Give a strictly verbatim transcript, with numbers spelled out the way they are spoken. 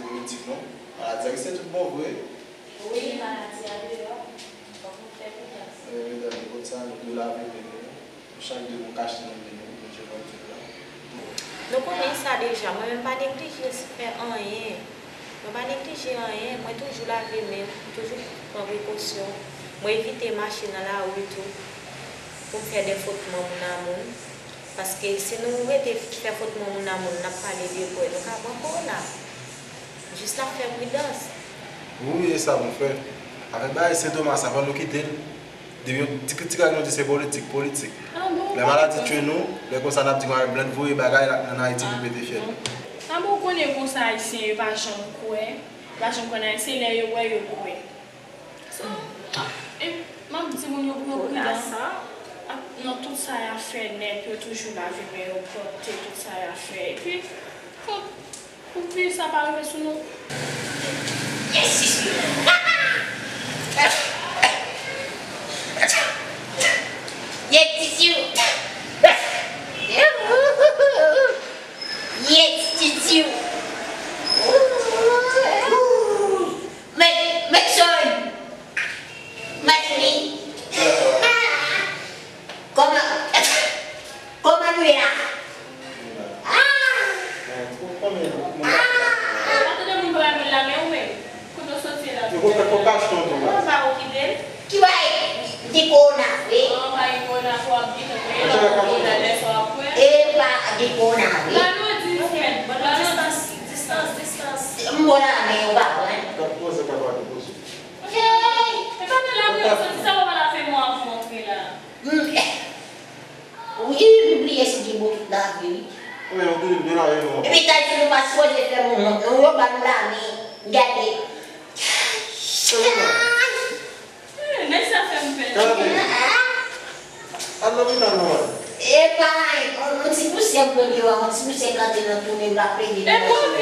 Politik non. Maladi a se tout bon vre. Wi, maladi a deyò. Fòk nou fè pridans. Men medam, se konsa nou dwe lave men nou. Nou chak de nou kache nan men nou, Bondye pral di nou la. Nou konnen sa deja, mwen menm pa neglije fè anyen. Mwen pa neglije anyen, mwen toujou lave men m, toujou pran prekosyon. Mwen evite mache nan lari tou pou m fè de fwotman moun a moun. Paske si nou rete fè fwotman moun a moun, n ap pale de kò, nou ka pran kowona. Jis n ap fè pridans. Wi, e sa pou n fè. Avèk bagay sentoma sa, fò nou kite l. Depi yon ti kritik ak nou di se politik, politik. Lè maladi tchwe nou, lè konsa n ap di konsa blan voye bagay la, ann Ayiti pou pete fyèl. Anben ou konnen konsa Ayisyen yo pa janm kwè, yo pa janm kwè nan Ayisyen, lè yo wè yo kwè. So, e, m ap di moun yo pou yo pridan ak, nan tout sa y ap fè nèt, yo toujou lave men yo, pwòpte, tout sa y ap fè. Epi, fòk pou pi sa pa rive sou nou. Yes, it's you. Yes, it's you. Yes, it's you. Make, make sure. Make me. Kòman, kòman nou ye la? Ah! Ah! Pa tande moun pa renmen lame ou menm. Kote w soti la? Yo konn fè konpasyon tou. Mwen pa okipe l. Ki bay di kowona vre? An pa gen kowona pou ap di konpre la, kowona lè sa w ap kwè. E pa di kowona vre. Ba nou distans, ba nou distans, distans, distans. M bon la men ou pa wè. Kap poze kap ap poze. Hey! E pa nan lari yo soti, sa w ap al fè mwen avè w antre la? Hmm. Wi, m bliye si gen bokit lave, wi. Wi, yon bokit de lave non. Epi tay si nou pa sipoze fè moun wont, non, yo ba nou lame. Gade. Se moun nan. Eh, nèg sa fè m pè. Gade. Al lopital non, man. Epa, yon, yon ti pousyè pran deyò, yon ti pousyè plante nan tou, men m pa plede. E pou